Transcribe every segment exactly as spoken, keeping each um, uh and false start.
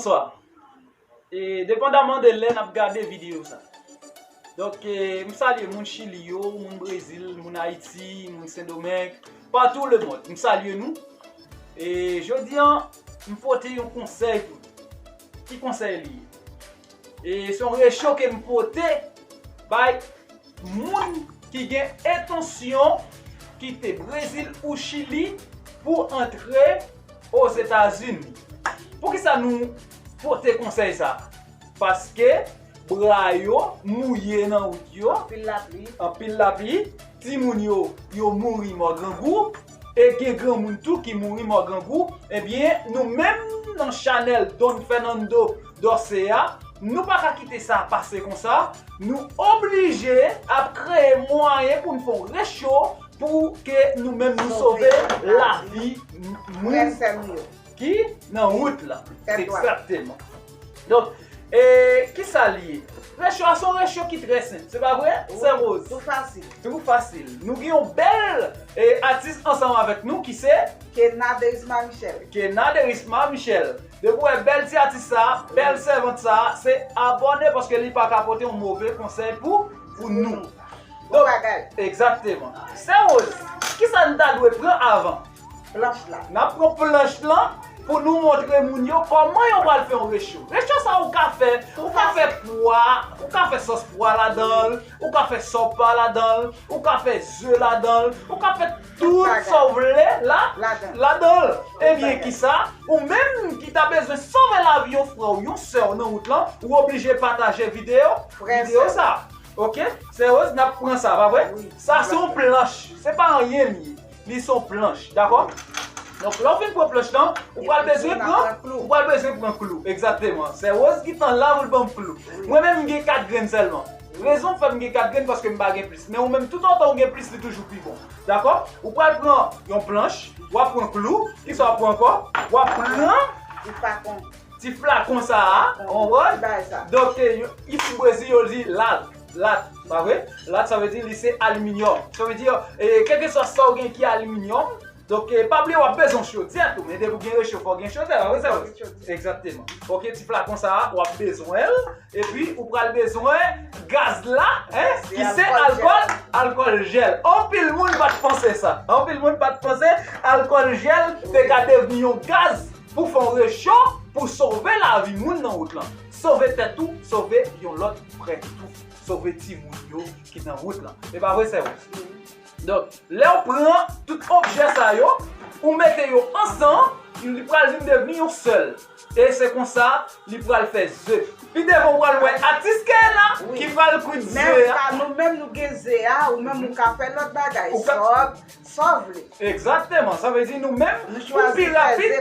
Bonswa. E, depandaman de lè n ap gade videyo sa. Donk, e, m salye moun Chili yo, moun Brezil, moun Ayiti, moun Sendomeng, patou lemonn. M salye nou. E, jodi a, m pote yon konsèy pou nou. Ki konsèy li ye? E, se yon recho ke m pote bay moun ki gen entansyon kite Brezil ou Chili pou antre Ozetazini. Poukisa nou pote konsèy sa? Paske bra yo mouye nan wout yo, anpil lapli, anpil lapli, timoun yo, yo mouri mò grangou, e gen granmoun tou ki mouri mò grangou. Ebyen, nou menm nan chanèl Don Fernando Dorcé a, nou pa ka kite sa pase konsa. Nou oblije ap kreye mwayen pou n fè yon recho pou ke nou menm nou sove lavi moun ki nan wout la. Egzakteman. Donk, e, kisa li ye? Recho a se yon recho ki trè senp, se pa vre? Sè Rose. Tou fasil. Tou fasil. Nou gen yon bèl, e, atis ansanm avèk nou ki se Kena Derisma Michel. Kena Derisma Michel. Depi w wè bèl ti atis sa, bèl sèvant sa, se abòne paske li pa ka pote yon move konsèy pou, pou nou. Bon bagay. Egzakteman. Sè Rose, kisa n ta dwe pran avan? Planch la. N ap pran planch lan pou nou montre moun yo kòman yo pral fè yon recho. Recho sa ou ka fè, ou ka fè pwa, ou ka fè sòs pwa ladan l, ou ka fè sòpa ladan l, ou ka fè ze ladan l, ou ka fè tout sa w vle la, ladan l. Ebyen, kisa? Ou menm ki ta bezwen sove lavi yon frè w, yon sè w nan wout lan, ou oblije pataje videyo, videyo sa. Oke? Sè Rose, n ap pran sa, pa vre? Sa se yon planch. Se pa anyen li ye. Li se yon planch, dakò? Donk, lè w fin pran planch lan, ou pral bezwen pran, ou pral bezwen pran klou. Egzakteman. Sè Rose gentan la pou l ban m klou. Mwen menm, m gen kat grenn sèlman. Rezon k fè m gen kat grenn, paske m pa gen plis. Men ou menm, toutotan ou gen plis, li toujou pi bon. Dakò? Ou pral pran yon planch, w ap pran klou, kisa w ap pran ankò? W ap pran ti flakon sa a, w konprann? Donk, e, yo, isi Brezil, yo di lat, lat, pa vre? Lat, sa vle di li se aliminyòm. Sa vle di, e, kèlkeswa sa w gen ki aliminyòm, donk, e, pa bliye w ap bezwen chodyè tou, men depi w gen recho, fò w gen chodyè, pa vre, sè Rose? Egzakteman. Oke, ti flakon sa a, w ap bezwen l. Epi, ou pral bezwen gaz la, en, ki se alkòl, alkòl jèl. Anpil moun pa t panse sa. Anpil moun pa t panse alkòl jèl te ka devni yon gaz pou fè yon recho, pou sove lavi moun nan wout lan. Sove tèt ou, sove yon lòt frè tou. Sove timoun yo ki nan wout lan. E pa vre, sè Rose? Donk, lè w pran tout objè sa yo, ou mete yo ansanm, li pral vin devni yon sèl. E se konsa, li pral fè ze. Pi devan, ou pral wè atis Kena ki pral kwit ze a. Men nou menm, nou gen ze a, ou menm, ou ka fè lòt bagay. Sòb, sa w vle. Egzakteman. Sa vle di nou menm, pou pi rapid,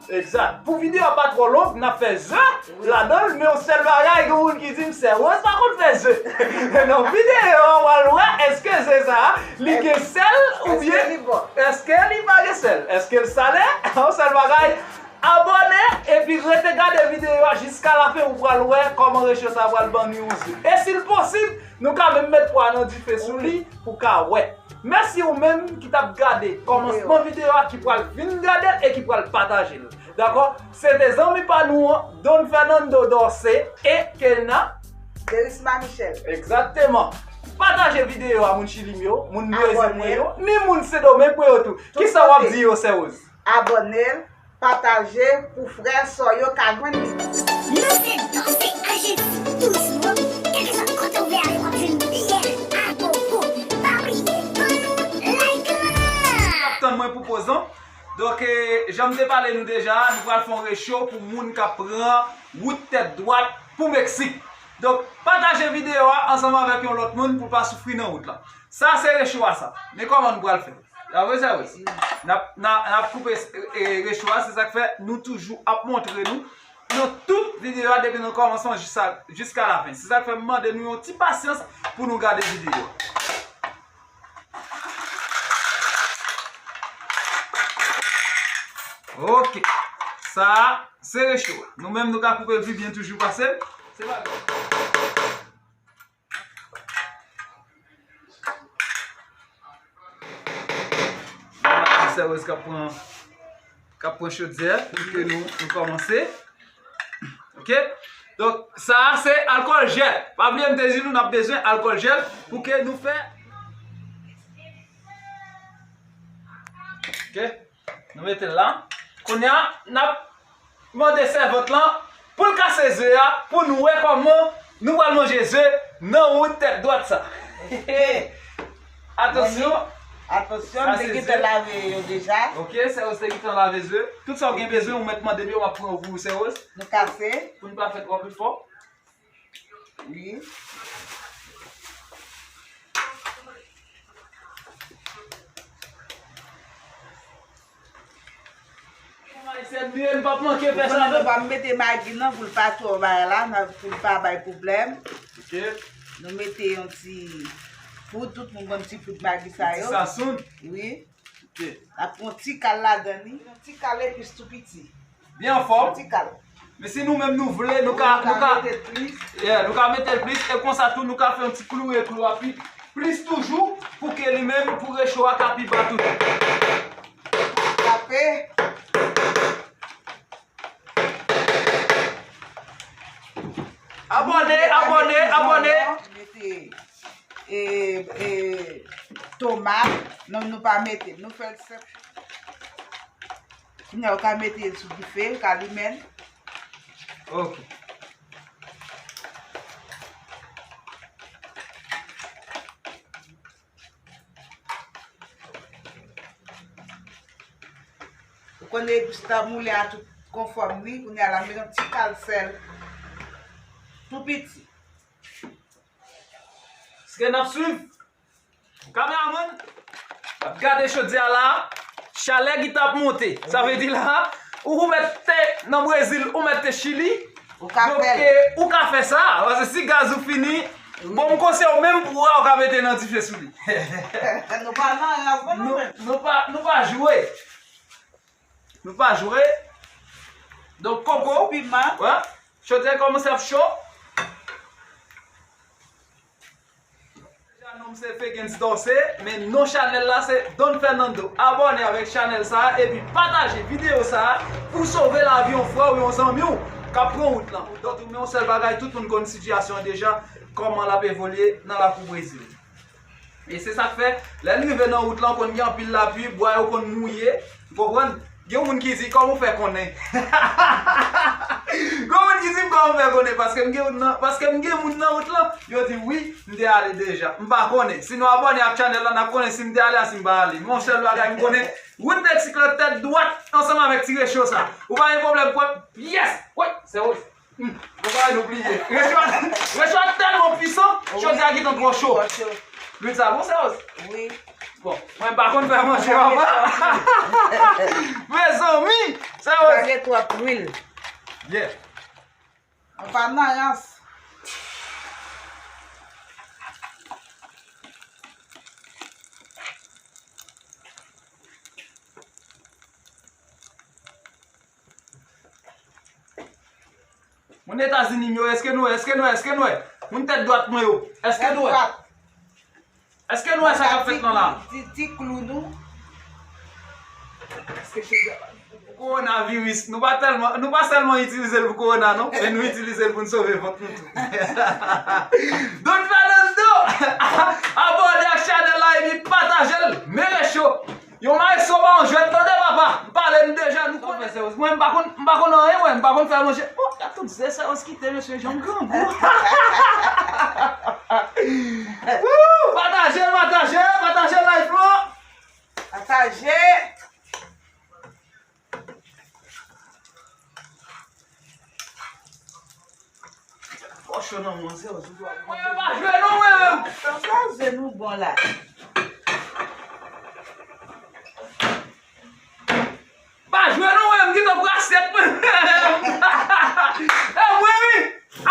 egzak. Pou videyo a pa twò long, n ap fè ze ladan l, men yon sèl bagay, gen moun ki di m, sè Rose pa konn fè ze. Nan videyo a, w al wè, èske ze sa a, li gen sèl oubyen èske li pa gen sèl? Èske l sale? Yon sèl bagay, abòne, epi rete gade videyo a jiska lafen, ou pral wè kòman recho sa a pral ban nou yon ze. E si l posib, nou ka menm met pwa nan dife sou li pou ka wè. Mèsi ou menm ki t ap gade kòmansman videyo a, ki pral fin gade l e ki pral pataje l. Dakò? Se te zanmi pa nou an, Don Fernando Dorcé e Kena Derisma Michel. Egzakteman. Pataje videyo a, moun Chili m yo, moun Brezil mwen yo, ni moun Sendomeng mwen yo tou. Kisa w ap di yo, sè Rose? Abòne l, pataje pou frè sè yo ka jwenn li. Nou se Dorcé Agency Tourismo, kèlkeswa kote w vle ale, w ap jwenn biyè a gogo. Pa bliye, ban nou like la! Ap tann mwen pou poz lan. Donk, e, jan m te pale nou deja, nou pral fè yon recho pou moun k ap pran wout tèt dwat pou Meksik. Donk, pataje videyo a ansanm avèk yon lòt moun pou l pa soufri nan wout lan. Sa se recho a sa. Men kòman nou pral fè? N ap, n ap, n ap koupe, e, recho a, se sa k fè nou toujou ap montre nou nan tout videyo a depi nan kòmansman jiska, jiska lafen. Se sa k fè m mande nou yon ti pasyans pou nou gade videyo a. Oke. Sa a, se recho a. Nou menm, nou ka koupe l pi byen toujou pase l. Se pa grav. Sè Rose k ap pran, k ap pran chodyè pou ke nou, nou kòmanse. Ok? Donk, sa a se alkòl jèl. Pa bliye m te di nou n ap bezwen alkòl jèl pou ke nou fè. Ok? Nou mete l la. Kounye a, n ap mande sèvant lan pou l kase ze a, pou nou wè kòman nou pral manje ze nan wout tèt dwat sa. Atansyon. Atansyon, m te gentan lave yo deja. Ok, Sè Rose te gentan lave ze. Tout sa w gen bezwen, ou mèt mande m yo, m ap pran yo pou ou, Sè Rose. Nou kase. Pou n pa fè twòp efò. Wi. Ayisyen, nou p ap manke fè sa, non. Nou pa mete magi non pou l pa twò bay la, nan, pou l pa bay pwoblèm. Ok. Nou mete yon ti poud, tout moun konn ti poud magi sa yo. Ti sasoun. Wi. Ok. N ap pran yon ti kal ladan li. Yon ti kal epis tou piti. Byen anfòm. Yon ti kal. Men si nou menm nou vle, nou ka, nou ka mete l plis. Yeah, nou ka mete l plis. E konsa tou, nou ka fè yon ti kloure klou a pi plis toujou pou ke li menm, pou recho a ka pi ba toujou. Frape. Abòne, abòne, abòne. Mete, e, e, tomat. Non, nou pa mete. Nou fè l senp. Kounye a, ou ka mete l sou dife, ou ka limen l. Ok. Ou konnen epis ta moulen a tout konfòm li, kounye a la met yon ti kal sèl. Tou piti. Èske n ap swiv? Kameramann, n ap gade chodyè a la, chalè ki t ap monte. Sa vle di la, ou, ou mèt te nan Brezil, ou mèt te Chili. Ou ka fè l. Donk, e, ou ka fè sa, paske si gaz ou fini, bon, m konseye w menm pou a, ou ka mete nan dife sou li. Nou pa nan rans non, nou menm. Nou pa, nou pa jwe. Nou pa jwe. Donk, koko. Piman. Wè. Chodyè kòmanse ap cho. Deja, non m se Fegens Dorcé, men non chanèl la se Don Fernando. Abòne avèk chanèl sa a, epi pataje videyo sa a pou sove lavi yon frè w, yon zanmi w k ap pran wout lan. Donk, men yon sèl bagay, tout moun konn sitiyasyon an deja, kòman l ap evolye nan lakou Brezil. E se sa k fè, lè n rive nan wout lan, konn gen anpil lapli, bwa yo konn mouye, ou konprann? Gen moun ki di, "Kòman w fè konnen?" Gen moun ki di m, "Kòman w fè konnen?" Paske m gen moun nan, paske m gen moun nan wout lan, yo di, "Wi, m te ale deja." M pa konnen. Si nou abòne ak chanèl la, n ap konnen si m te ale a si m pa ale. Men yon sèl bagay m konnen, wout Mexico tèt dwat ansanm avèk ti recho sa. Ou pa gen pwoblèm, pwèp, pyès! Wi, se wout. Hmm, bon, pa nou bliye. Recho a, recho a tèlman pwisan, chodyè a gentan twò cho. Twò cho. Lwil sa bon, Sè Rose? Wi. Bon, mwen pa konn fè manje, papa. Mezanmi, Sè Rose. Pa gen twòp lwil. Yeah. Mwen pa nan rans. Moun Etazini m yo, èske nou wè, èske nou wè, èske nou wè? Moun tèt dwat mwen yo, èske nou wè? Èske nou wè sa k ap fèt lan la? Ti, ti klou nou. Èske se kowonaviris, nou pa tèlman, nou pa sèlman itilize l pou kowona, non, men nou itilize l pou n sove vant nou tou. Don Fernando, abòne ak chanèl la epi pataje l. Men recho. Yon maestro pa yon jwèt, tande papa. M pale m deja, nou konnen. Mwen, m pa konn, m pa konn anyen, mwen, m pa konn fè manje. Oh, y ap tout ze sa yo kite, mesye, jan grangou. Woo! Pataje, pataje, pataje live lan. Pataje. Fò cho nan manzè, ou di w ap... Mwen yo pa jwe non, mwen menm. Tanzanze nou bon la. Pa jwe non, mwen menm, ki tankou asyèt mwen menm. E mwen wi,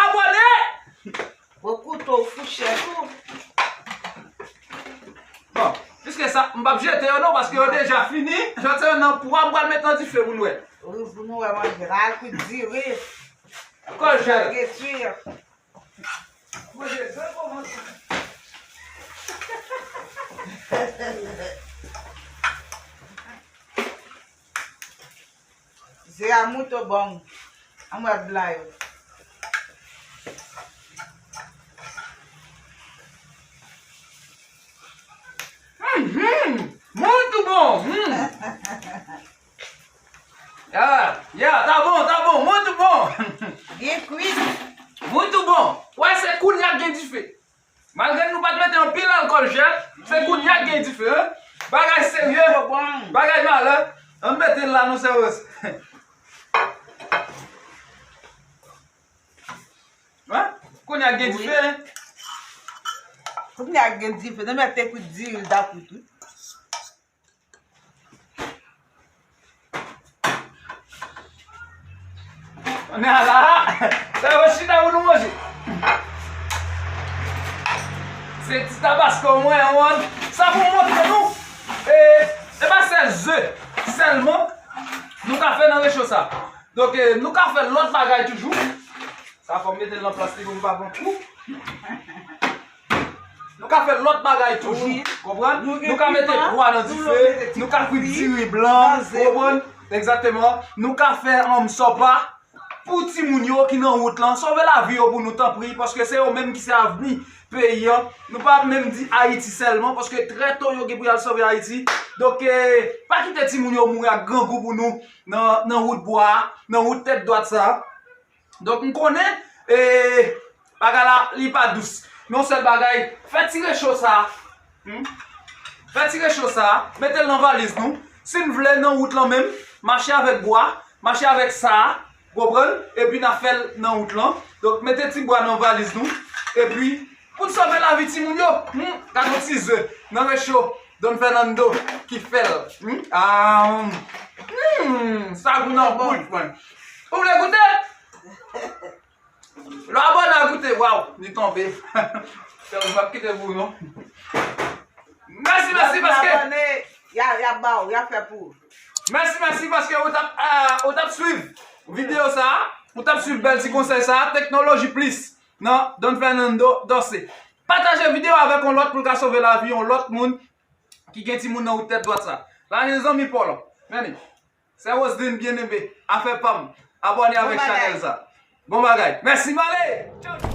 abòne. Gwo kouto, fouchèt ou. Bon, piske sa, m p ap jete yo non, paske yo deja fini. Jodi a nan pwa, m pral met nan dife pou n wè. Wi, pou nou wè manje la, al kwit diri. Kòl jèl. Manje de kòmanse. Ze a moute bon. An m wè blan yo. Mete anpil alkòl jèl, se kounye a k gen dife, hein? Bagay serye, bagay malè. Ann mete l la non, sè Rose. Hein? Kounye a k gen dife, hein? Kounye a k gen dife, nan mete kwit diri l ta kwit wi. Kounye a la, sa yo chita pou nou manje. Se ti tabasko mwen, wan. Sa pou montre nou. E, e pa sèl ze sèlman nou ka fè nan recho sa. Donk, e, nou ka fè lòt bagay toujou. Sa fò m mete l nan plas li pou m pa pran kou. Nou ka fè lòt bagay toujou. Wi. Konprann? Nou ka mete pwa nan dife, nou ka kwit diri blan, konprann? Egzakteman. Nou ka fè, um, sòpa pou timoun yo ki nan wout lan. Sove lavi yo pou nou, tanpri, paske se yo menm ki se avni peyi an. Nou pa menm di Ayiti sèlman, paske trè to yo gen pou y al sove Ayiti. Donk, eh, pa kite timoun yo mouri ak grangou pou nou nan, nan wout bwa a, nan wout tèt dwat sa a. Donk, m konnen, e, bagay la, li pa dous. Men yon sèl bagay, fè ti recho sa a. Hmm? Fè ti recho sa a, mete l nan valiz nou. Si n vle nan wout lan menm, mache avèk bwa, mache avèk sa a, konprann? Epi n a fè l nan wout lan. Donk, mete ti bwa nan valiz nou. Epi, pou n sove lavi timoun yo, hmm, gade yon ti ze nan recho Don Fernando ki fè l. Hmm? Ah, hmm, sa gou nan bouch mwen. Ou vle goute? Lè w abòne a goute, waw, li tonbe. Fè w m ap kite pou ou non. Mèsi, mèsi, paske y a, y a ba w, y a fè pou ou. Mèsi, mèsi, paske ou t ap, ah, ou t ap swiv videyo sa a, ou t ap swiv bèl ti konsèy sa a, Teknoloji Plis nan Don Fernando Dorcé. Pataje videyo avèk yon lòt pou l ka sove lavi yon lòt moun ki gen timoun nan wout tèt dwat sa. La gen zanmi pa w la. Men li. Sè Roseline Bien-Aimé, afè pa m. Abòne avèk chanèl sa. Bon bagay. Mèsi, m ale! Tchau!